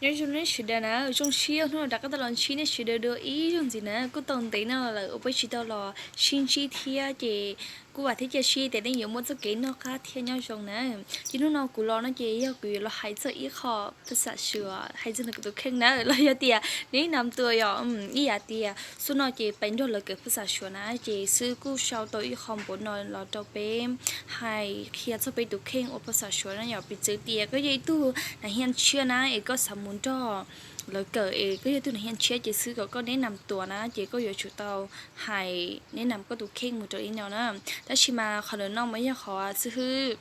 Nyob zoo nej sawv daws na, zoo siab hnub no rov qab tau los ntsib nej sawv daws dua ib zaug ntxiv na. Kuj tau ntev no lawm uas peb tsis tau los sib ntsib thiab ces kuj vam thiab cia siab tias nej yuav muaj txoj kev noj qab thiab nyob zoo na. Ces hnub no kuv los no ces yog kuv yuav los hais txog ib qho phas xas suav hais txog ntawm kuv tus kheej na los yog tias neb nam tuas yom. Ib yam tias xub no ces peb nrog lawv kawm phas xas suav na ces xwb kuj sau tau ib qho npaum no los rau peb hais qhia txog peb tus kheej ua phas xas suav na yom. Piv txwv tias koj yog ib tug nam hia tshiab na es koj xav mus nrog lawv kawm es koj yog tug nam hia tshiab ces xwb kom koj neb nam tuas na ces koj yuav tsum tau hais neb nam koj tus kheej mus rau li no na. Tab sis mas qhov ntawm no mas yog qhov xib hwb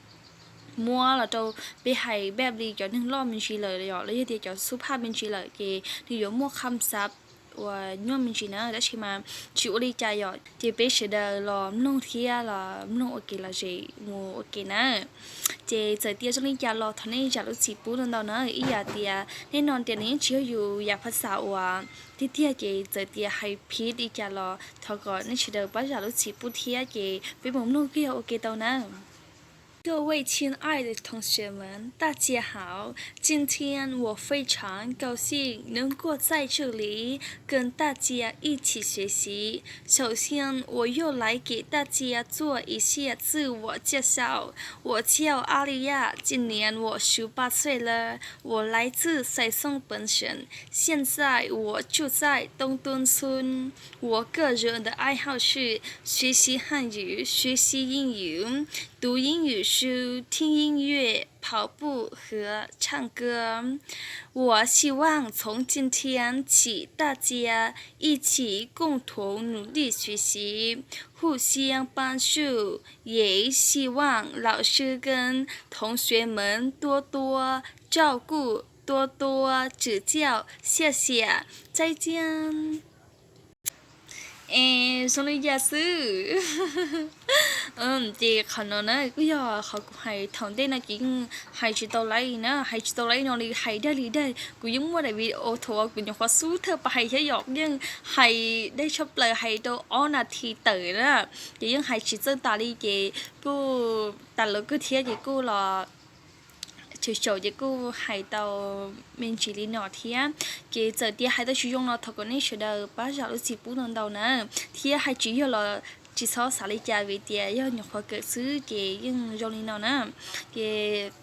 muab los rau peb hais npaj li cov neeg loj me ntsis lawm yom los yog tias cov xub phaj me ntsis lawm ces nws yuav muaj kham xav uas nyuaj me ntsis na. Tab sis mas tsis ua li cas yom, ces peb sawv daws los mloog thiab los mloog ua ke los zem mus ua ke na. Ces txawm tias zoo li cas los thov nej zam lub txim pub ntau ntau na. Ib yam tias nej no tias nws yeej tsis yog yus yam phas xas uas tiag tiag ces txawm tias hais phiv li cas los thov kom nej sawv daws pab zam lub txim pub thiab ces peb mus mloog kiag ua ke tau na. 各位亲爱的同学们，大家好！今天我非常高兴能够在这里跟大家一起学习。首先，我要来给大家做一下自我介绍。我叫阿丽亚，今年我十八岁了，我来自山东本省，现在我住在东墩村。我个人的爱好是学习汉语、学习英语、 读英语书、听音乐、跑步和唱歌。我希望从今天起，大家一起共同努力学习，互相帮助，也希望老师跟同学们多多照顾，多多指教。谢谢，再见。 Es zoo li cas xwb? Ces qhov no na kuj yog qhov kuv hais thaum ntej no ces yeej hais tsis tau laib li na, hais tsis tau laib no li, hais daig li daig. Kuv yeej muaj daim video thaum uas kuv nyuam qhuav xub thawj pas hais thiab yom, yeej hais daig tshaj plaws, hais rau ob nas this tawm na, ces yeej hais tsis txawj tas li ces kuj tas lus kawg thiab ces kuj los tshwm saum ces kuj hais tau me ntsis li no thiab. Ces txawm tias hais tau tsis zoo los thov kom nej sawv daws pab zam lub txim pub ntau ntau na, thiab hais tsis yog los tsis txhob xav li cas vim tias yog nyuam qhuav kawm xwb ces yeej zoo li no na. Ces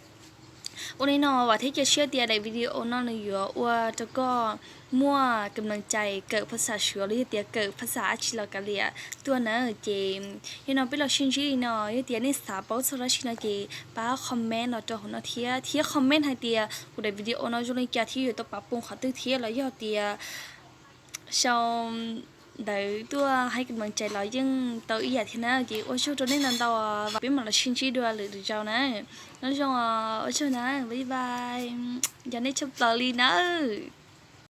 ua li no vam thiab cia siab tias daim video no nws yuav ua rau koj muaj kam laj cai kawm phas xas suav los yog tias kawm phas xas dab tsi los kav liam tuaj na. Ces yog no peb los sib ntsib li no, yog tias nej xav paub txog dab tsi no ces pab comment los rau hauv no thiab, thiab comment hais tias kuv daim video no zoo li cas thiab yuav tau pab poob qhov twg thiab los yog tias sau ntawv tuaj hais kam laj cai los yeej tau ib yam thiab na. Ces ua tsaug rau nej ntau ntau, peb mam los sib ntsib dua lwm zaus na. Nyob zoo, ua tsaug na, bye bye, yog nej tshaj plaws li nawb.